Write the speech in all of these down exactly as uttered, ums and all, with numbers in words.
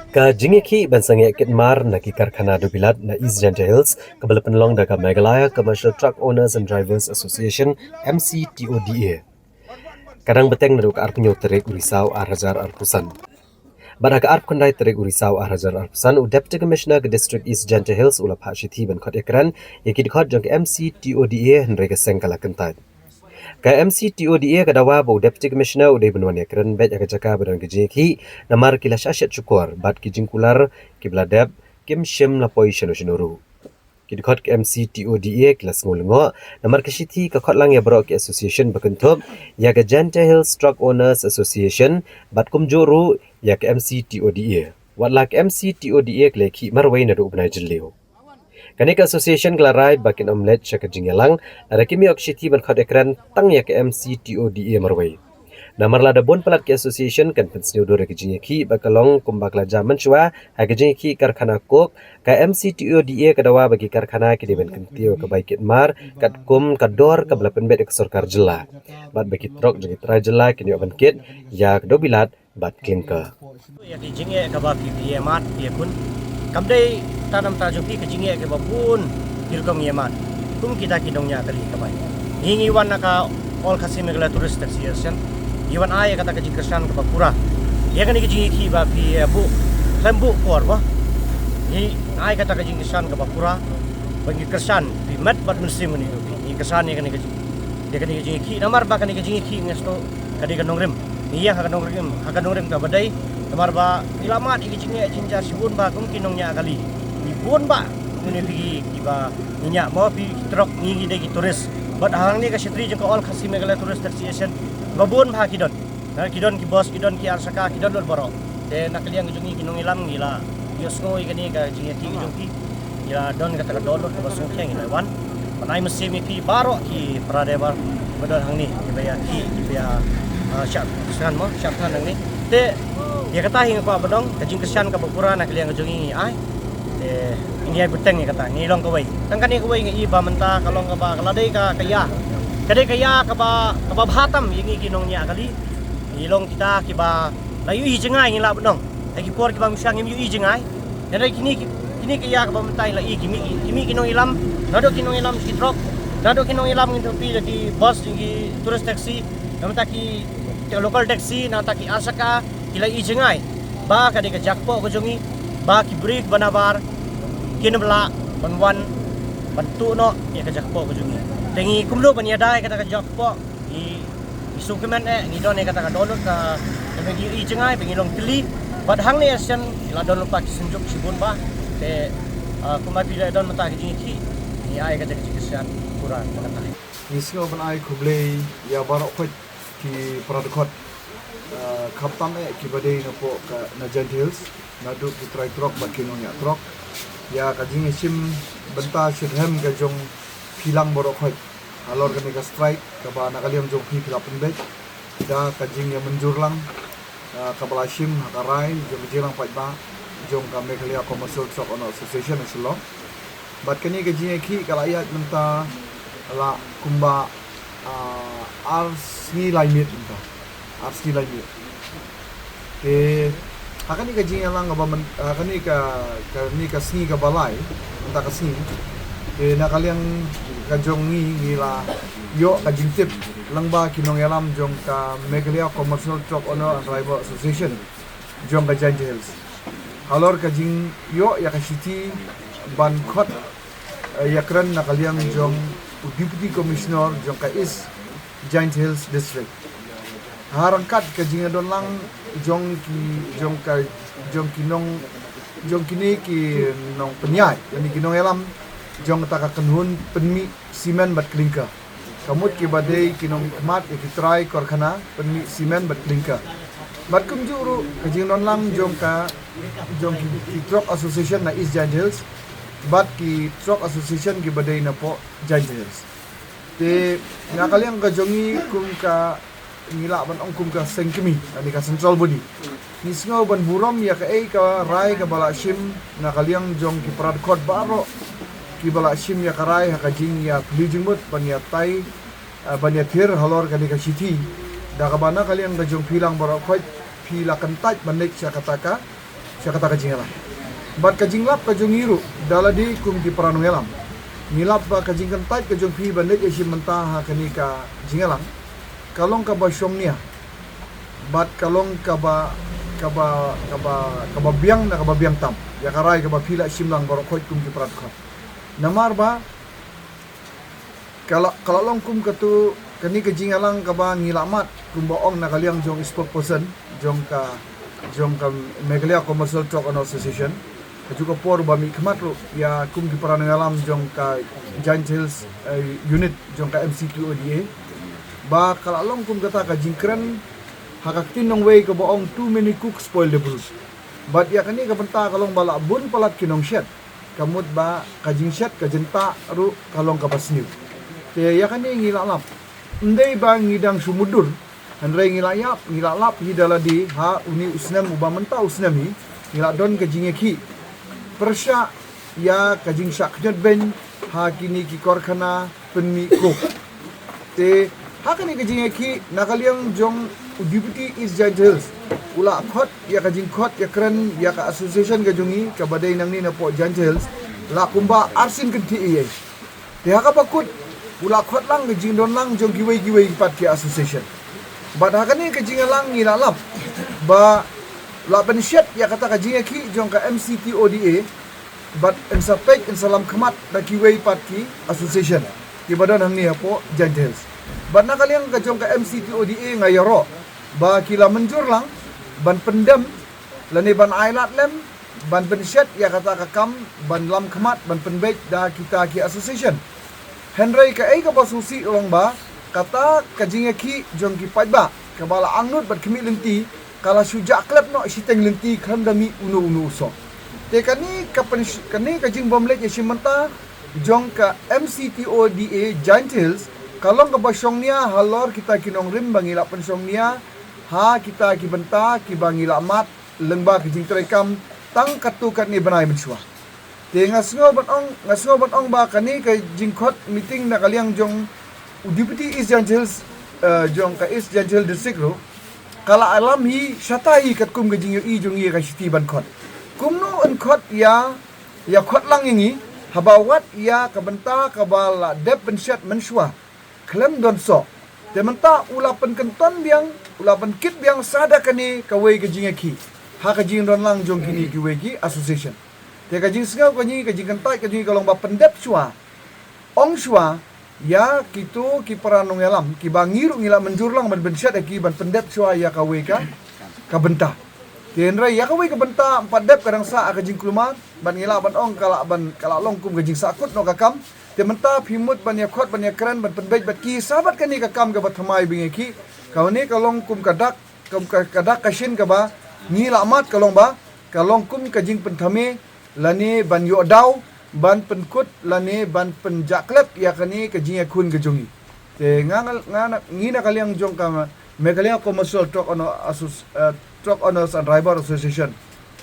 Ka jingïakhih ban sangeh kit mar na ki karkhana dewbilat na East Jaintia Hills kaba la pynlong da ka Meghalaya Commercial Truck Owners and Drivers Association, M C T O D A, ka dang bteng naduh ka arphew tarik u Risaw ar hajar arphew san. Bad ha ka arphew khyndai tarik u Risaw ar hajar arphew san, u Deputy Commissioner ka District East Jaintia Hills u la phah shithi ban khot ïakren ïa ki dkhot jong ka M C T O D A, hynrei ka seng ka la kyntait. Ka M C T O D A ka dawa ba u Deputy Commissioner u dei ban wan ïakren beit ha ka jaka ba don ka jingïakhih, namar ki la shah shet shukor bad ki jingkular kiba la dep kim shym la poi shano shano ruh. Ki dkhot ka M C T O D A ki la sngew lyngngoh, namar ka shithi ka khot lang ïa baroh ki association ba kynthup ïa ka Jaintia Hills Truck Owners Association bad kumjuh ruh ïa ka M C T O D A. Wat la ka M C T O D A ka la ïakhih marwei naduh u bnai Jylliew. Kane ka association ka la rai ba kin ym leit sha ka jingïalang lada kim ïoh ka shithi ban khot ïakren tang ïa ka M C T O D A marwei. Namar lada bun palat ki association kan pynsngewdur ïa ka jingïakhih ba ka long kumba ka la jia mynshuwa ha ka jingïakhih karkhana Coke, ka M C T O D A ka dawa ba ki karkhana ki dei ban kyntiew ka bai kit mar katkum ka dor kaba la pynbeit ïa ka sorkar jylla, bad ba ki trok jong ki trai jylla kin ïoh ban kit ïa ka dewbilat bad klinker. Ïa ki jingeh kaba phi phi ïa mad phi ïa khun. Kam dei tang namar jong phi, ka jingeh kaba bun ki rukom ïa mad. Kum kita ki nongñiah kali ka bai. Ngi ngi wan na ka All Khasi Meghalaya Tourist Taxi Association. Ngi wan ai ïa kata ka jingkyrshan kaba pura ïa kane ka jingïakhih ba phi ïa buh khlem buh por ba. Ngi ai kata ka jingkyrshan kaba pura ba ngi kyrshan phi met bad mynsiem ngi ngi kyrshan ïa kane ka jing ïa kane ka jingïakhih, namar ba kane ka jingïakhih ngi sngewthuh ka dei ka nongrim. Ngi ïeng ha ka nongrim, ha ka nongrim kaba dei. Namar ba ngi la mad ïa ki jingeh jingjia shibun ba kum ki nongñiah kali. Ngi bun ba kum kine ki kiba ngi ñiah mo phi ki trok, ngi ngi dei ki tourist. Bad hangne ka shatri jong ka All Khasi Meghalaya Tourist Taxi Association ba bun ba ki don. Na ki don ki bus, ki don ki arshaka, ki don lut baroh. Te na ka liang jong ngi ki nongïalam ngi la ïohsngew ïa kane ka jingïakhih jong ki. Ngi la don kata ka dohnud kaba sngewthuh ngi la wan ban ai mynsiem ïa phi baroh ki para driver ba don hangne kiba ïa ki kiba ïa, ah, shah thngan mo, shah thngan hangne. Te ïa kata hi nga kwah ban ong ka jingkyrshan kaba pura na ka liang jong ngi ngi ai. Te ngi ai bteng ïa kata, ngi long kawei. Tang kane kawei ngi i ba mynta ka long kaba ka la dei ka ka ïa. Ka dei ka ïa kaba kaba bha tam ïa ngi ki nongñiah kali. Ngi long kita kiba la ïohi jngai ngi lah ban ong. Ha ki por kiba mynshwa ngim ïohi jngai. Hynrei kine ki, kine ki ïa kaba mynta la i ki mih, ki mih ki nongïalam, naduh ki nongïalam ki trok, naduh ki nongïalam ngi tharai la ki bus, ki tourist taxi, nangta ki, ki local taxi, nangta ki arshaka, ki la i jngai ba ka dei ka jaka kpoh ka jong ngi, ba ki briew ba nabar kin ym lah ban wan ban tuh noh ïa ka jaka kpoh ka jong ngi. Te ngi kumno ban ïada ïa kata ka jaka kpoh, ngi, ngi sngewkmen eh, ngi don ïa kata ka dohnud ka, kaba ngi i jngai, ba ngi long tylli. Bad hangne shen ngi la don lypa ki synjuk shibun ba. Te, ah, kumba phi la don mynta ka jingïakhih, ngi ai kata ka jingkyrshan pura na kata. Ngi sngew ban ai khublei ïa baroh khoit ki para dkhot, ah, khamtam eh kiba dei napoh ka na Jaintia Hills, naduh ki trai trok bad ki nongñiah trok. Ïa ka jingïashim bynta shitrhem ka jong phi lang baroh khoit halor kane ka strike kaba na ka liang jong phi phi la pynbeit da ka jingïamynjur lang, ah, kaba la shim ha ka rai jong ka jingïalang paidbah jong ka Meghalaya Commercial Truck Owner Association ha Shillong. Bad kane ka jingïakhih ka la ïaid mynta la kumba, ah, ar sngi lai miet mynta. Ar sngi lai miet. Te ha kane ka jingïalang kaba myn-, ha kane ka, kane ka sngi kaba lai, mynta ka sngi. Te na ka liang ka jong ngi ngi la ïoh ka jingtip lyngba ki nongïalam jong ka Meghalaya Commercial Truck Owner and Driver Association jong ka Jaintia Hills halor ka jingïoh ïa ka shithi ban khot, eh, ïakren na ka liang jong u Deputy Commissioner jong ka East Jaintia Hills District. Ha ryngkat ka jingïadonlang jong ki, jong ka, jong ki nong, jong kine ki nongpynïaid, kine ki nongïalam jong kata ka kynhun pynmih simen bad klinker. Ka mut kiba dei ki nongkhmat ïa ki trai karkhana pynmih simen bad klinker. Bad kumjuh ruh ka jingdonlang jong ka, jong ki, ki Truck Association na East Jaintia Hills bad ki Truck Association kiba dei napoh Jaintia Hills. Te na ka liang ka jong ngi kum ka, ngi lah ban ong kum ka seng kmie, ani ka central body. Ngi sngew ban burom ïa kaei ka rai kaba la shim na ka liang jong ki para dkhot baroh kiba la shim ïa ka rai ha ka jingïapyni jingmut ban ïatai, eh, ban ïathir halor kane ka shithi. Da kaba na ka liang ka jong phi lang baroh khoit phi la kyntait ban leit sha kata ka, sha kata ka jingïalang. Bad ka jinglap ka jong ngi ruh da lade kum ki para nongïalam, ngi lap ba ka jingkyntait ka jong phi ban leit ïashim bynta ha kane ka jingïalang ka long kaba shongnia bad ka long kaba, kaba, kaba, kaba biang na kaba biang tam ïa ka rai kaba phi la shim lang baroh khoit kum ki para dkhot. Namar ba ka la, ka la long kum katu, kane ka jingïalang kaba ngi la mad kumba ong na ka liang jong spokesperson jong ka, jong ka Meghalaya Commercial Truck Owner Association. Ka juh ka por ba mih khmat ruh ïa kum ki para nongïalam jong ka Jaintia Hills, eh, unit jong ka M C T O D A, ba ka la long kum kata ka jingkren ha ka ktien nongwei kaba ong, "Too many cooks spoil the broth." Bad ïa kane ka bynta ka long ba la bun palat ki nongshet, ka mut ba ka jingshet ka jingtah ruh ka long kaba sniew. Te ïa kane ngi la lap, ym dei ba ngi dang shu mutdur, hynrei ngi la ïap, ngi la lap hi da lade ha une u snem uba mynta u snem hi ngi la don ka jingïakhih pyrshah ïa ka jingshah khñiot beiñ ha kine ki karkhana pynmih coke. Te ha kane ka jingïakhih na ka liang jong u Deputy East Jaintia Hills u la khot ïa ka jingkhot ïakren ïa ka association ka jong ngi kaba dei nangne napoh Jaintia Hills la kumba arsien kynthih ïa. Te ha kaba kut u la khot lang ka jingdon lang jong kiwei kiwei pat ki association. Bad ha kane ka jingïalang ngi la lap ba la pynshet ïa kata ka jingïakhih jong ka M C T O D A, bad yn sa peit yn sa lam khmat da kiwei pat ki association kiba don hangne hapoh Jaintia Hills. Bad na ka liang ka jong ka M C T O D A nga ïaroh ba ki la mynjur lang ban pyndem lane ban ai lad lem ban pynshet ïa kata ka kam ban lam khmat ban pynbeit da kita ki association. Hynrei kaei kaba sngewsih long ba kata ka jingïakhih jong ki paidbah kaba la angnud bad khmih lynti ka la shu jah klep noh shiteng lynti khlem da mih uno uno u soh. Te kane ka pynsh-, kane ka jingbym leit ïashim bynta jong ka M C T O D A Jaintia Hills ka long kaba shongnia halor kita ki nongrim ba ngi la pynshongnia ha kita ki bynta kiba ngi la mad lyngba ka jingtreikam tang katto katne bnai mynshuwa. Te nga sngew ban ong, nga sngew ban ong ba kane ka jingkhot meeting na ka liang jong u Deputy East Jaintia Hills, eh, jong ka East Jaintia Hills District ruh ka la lam hi shata hi katkum ka jingïohi jong ngi ka shithi ban khot. Kumno yn khot ïa, ïa khot lang ïa ngi haba wat ïa ka bynta kaba la dep pynshet mynshuwa khlem don soh. Te mynta u la pynkynton biang, u la pynkit biang sa da kane kawei ka jingïakhih ha ka jingdon lang jong kine kiwei ki association. Te ka jingsngew ka jong ngi, ka jingkyntait ka jong ngi ka long ba pyndep shuwa, ong shuwa ïa kito ki para nongïalam kiba ngi ruh ngi la mynjur lang ban pynshet ïa ki ban pyndep shuwa ïa kawei ka, ka bynta. Te hynrei ïa kawei ka bynta ym pat dep ka dang sah ha ka jingkulmar bad ngi lah ban ong ka lah ban, ka lah long kum ka jingsahkut noh ka kam. Te mynta phi mut ban ïakhot ban ïakren ban pynbeit bad ki sa bad kane ka kam kaba thymmai ba ngi ïakhih. Kane ka long kum ka dak, kum ka, ka dak ka shin kaba ngi la mad ka long ba ka long kum ka jingpynthame lane ban ïoh daw ban pynkut lane ban pynjah klep ïa kane ka jingïakhun ka jong ngi. Te nga, nga, nga, ngi na ka liang jong ka Meghalaya Commercial Truck Owner Associ-, eh, Truck Owners and Driver Association,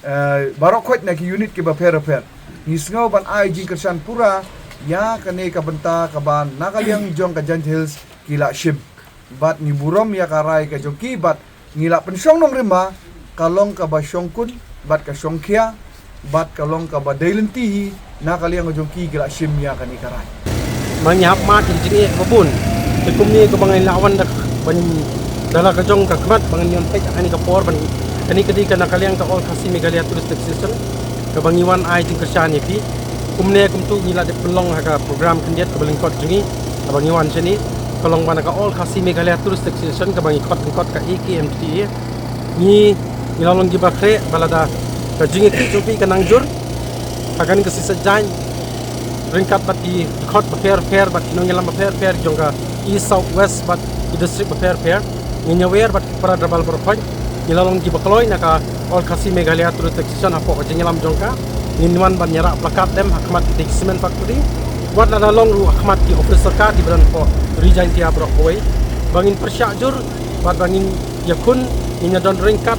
eh, baroh khoit na ki unit kiba pher bapher, ngi sngew ban ai jingkyrshan pura ïa kane ka bynta kaba na ka liang jong ka Jaintia Hills ki la shim. Bad ngi burom ïa ka rai ka jong ki bad ngi la pynshong nongrim ba ka long kaba shongkun bad ka shongkhia bad ka long kaba dei lynti hi na ka liang ka jong ki ki la shim ïa kane ka rai. Ma ngi hap mad ïa ka jingeh kaba bun. Te kumne kaba ngi la wan da ban da la ka jong ka khmat ba ngi ïoh peit ha kane ka por ban kane ka dei ka na ka liang ka All Khasi Meghalaya Tourist Association kaba ngi wan ai jingkyrshan ïa phi. Kumne kumtu ngi la dep pynlong ha ka program khyndiat kaba lyngkot jong ngi kaba ngi wan shane ka long ba na ka All Khasi Meghalaya Tourist Association kaba ngi khot lyngkot ka A K M T A. Ngi, ngi la long kiba khreh ba lada ka jingïakhih jong phi ka nang jur ha kane ka shisha jaiñ ryngkat bad ki dkhot bapher bapher bad ki nongïalam bapher bapher jong ka East, South, West bad ki district bapher bapher. Ngin ïawer bad ki para drabal baroh khoit. Ngi la long kiba kloi na ka All Khasi Meghalaya Tourist Association hapoh ka jingïalam jong ka. Ngin wan ban ïarah placard lem ha khmat ki cement factory. Wat lada long ruh ha khmat ki office sorkar kiba don hapoh Ri Jaintia baroh kawei. Ba ngin pyrshah jur bad ba ngin ïakhun, ngin ïadon ryngkat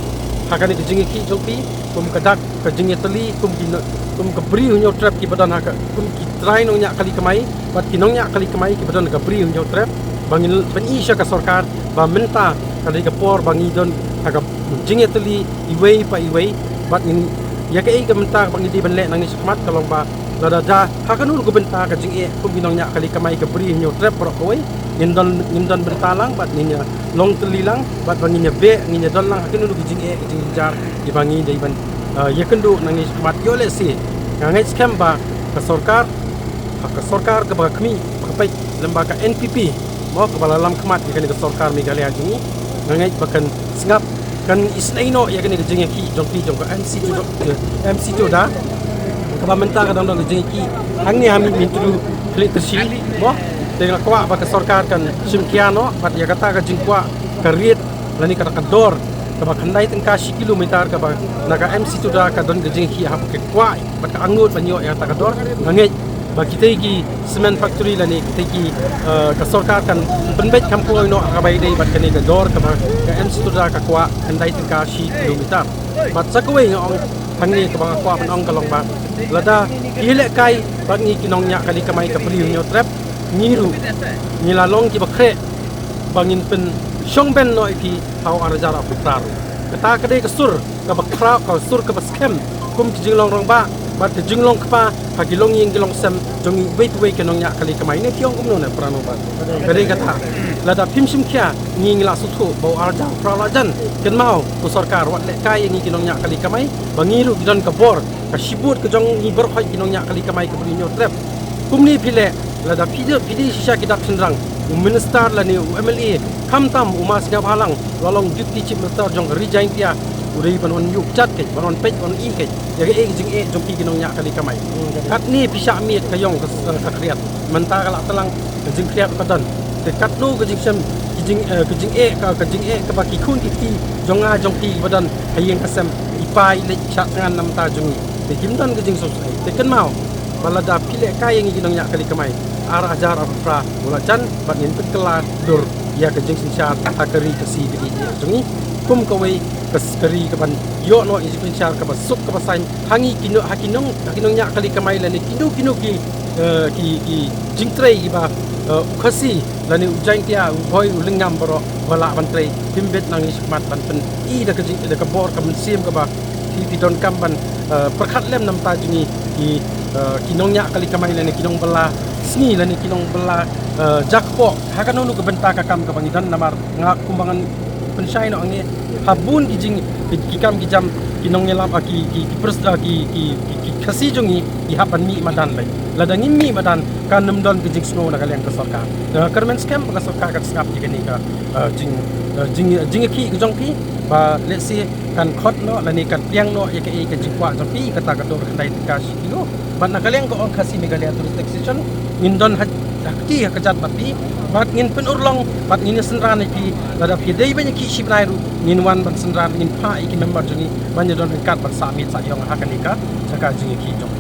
ha kane ka jingïakhih jong phi kum ka dak ka jingïatylli kum ki no-, kum ka bri Hynñiewtrep kiba don ha ka, kum ki trai nongñiah kali kamai bad ki nongñiah kali kamai kiba don ha ka bri Hynñiewtrep. Ba ngin pyni sha ka sorkar ba mynta ka dei ka por ba ngi don ha ka jingïatylli iwei pa iwei bad ngin Ïa kaei ka bynta kaba ngi dei ban leh nangne shakhmat ka long ba lada da ha kano kano ka bynta ka jingeh kum ki nongñiah kali kamai ka bri Hynñiewtrep baroh kawei, ngin don, ngin don bynta lang bad ngin ïa long tylli lang bad ba ngin ïa beh, ngin ïa don lang ha kano kano ka jingeh ka jingjynjar kiba ngi dei ban, ah, ïakynduh nangne shakhmat. Ïoh lehse nga ngeit skhem ba ka sorkar, ha ka sorkar kaba khmih, ba ka peit lem bad ka N P P, mo, kaba la lam khmat ïa kane ka sorkar Meghalaya jong ngi, nga ngeit ba kan sngap, kan isynei noh ïa kane ka jingïakhih jong phi jong ka M C Tuda, M C Tuda, kaba mynta ka dang don ka jingïakhih hangne ha Myntdu Khliehtyrshi, mo. Te nga kwah ba ka sorkar kan shim khia noh bad ïa kata ka jingkwah ka rate lane kata ka dor kaba khyndai tyngka shi kilometer kaba na ka M C Tuda ka don ka jingïakhih, haba ka kwah bad ka angnud ban ïoh ïa kata ka dor, nga ngeit ba kitei ki cement factory lane kitei ki, eh, ka sorkar kan pynbeit kham kloi noh ha kaba ïadei bad kane ka dor kaba ka M C Tuda ka kwah, khyndai tyngka shi kilometer. Bad sa kawei nga ong hangne kaba nga kwah ban ong ka long ba lada phi lehkai bad ngi ki nongñiah kali kamai ka bri Hynñiewtrep, ngi ruh ngi la long kiba khreh ba ngin pynshong bein noh ïa phi ha u ar hajar arphew phra ruh. Kata ka dei ka sur kaba khraw, ka sur kaba skhem kum ki jinglong rangbah bad ki jinglong kpa ha ki longïing ki longsem jong ngi, uwei pa uwei ki nongñiah kali kamai. Ne phi ong kumno ne Prano? Bad ka dei kata, lada phim shim khia ngi, ngi la sngewthuh ba u ar hajar phra la jan. Kynmaw ko sorkar, wat lehkai ïa ngi ki nongñiah kali kamai ba ngi ruh ngi don ka bor, ka shibun ka jong ngi baroh ki nongñiah kali kamai ka bri Hynñiewtrep. Kumne phi leh, lada phi dei, phi dei shisha ki dak shynrang, u minister lane u M L A, khamtam u Ma Sniawbhalang, la long Deputy Chief Minister jong ka Ri Jaintia, u dei ban wan ïuh kjat keiñ, ban wan peit, ban wan ïeng keiñ ïa kaei ka jingeh jong phi ki nongñiah kali kamai. Katne phi shah miet ka ïong ka, ka khriat, mynta ka la tlang ka jingkhriat ka don. Te katno ka jingshem, ka jing, eh, ka jingeh, ka, ka jingeh kaba ki khun ki kti jong nga jong phi ba don ha ïing ha sem, i pa i leit shah thngan na bynta jong ngi. Te kim don ka jingsngewsih. Te kynmaw ba lada phi lehkai ïa ngi ki nongñiah kali kamai, ar hajar arphew phra u la jan bad ngin pynkylla dur ïa ka jingsynshar ha ka ri Khasi ka jong ngi kum kawei ka, ka ri kaban ïoh noh ïa ka jingsynshar kaba suk kaba saiñ ha ngi ki nong, ha ki nong, ha ki nongñiah kali kamai lane kino kino ki, eh, ki, ki jingtrei kiba, eh, u Khasi lane u Jaintia, u Bhoi, u Lyngngam baroh ba lah ban trei. Phim bit nangne shakhmat ban pyni da ka jing, da ka bor ka mynsiem kaba phi, phi donkam ban, eh, pyrkhat lem na bynta jong ngi ki, eh, ki nongñiah kali kamai lane ki nongbylla sngi lane ki nongbylla, eh, jakpoh ha kano kano ka bynta ka kam kaba ngi don. Namar nga kumba ngan pynshai noh hangne, ha bun ki jing, ki, ki kam ki jam ki nongïalam, ah, ki, ki, ki pers-, ah, ki, ki, ki, ki Khasi jong ngi ki hap ban mih madan lei. Lada ngim mih madan kan ym don ka jingsngew na ka liang ka sorkar. Te nga kyrmen skhem ba ka sorkar kan sngap ïa kane ka, ah, jing, ah, jing, jingïakhih ka jong phi ba lehse kan khot noh lane kan pdiang noh ïa kaei ka jingkwah jong phi, kata ka dor khyndai tyngka shi kilo. Bad na ka liang ka All Khasi Meghalaya Tourist Association ngin don ha, ha kti ha kjat bad phi bad ngin pynurlong bad ngin ïa synran ïa phi. Lada phi dei ban ïakhih shi bnai ruh ngin wan ban synran, ngin phah ïa ki member jong ngi ban ïa don ryngkat ban sah miet sah ïong ha kane ka jaka jingïakhih jong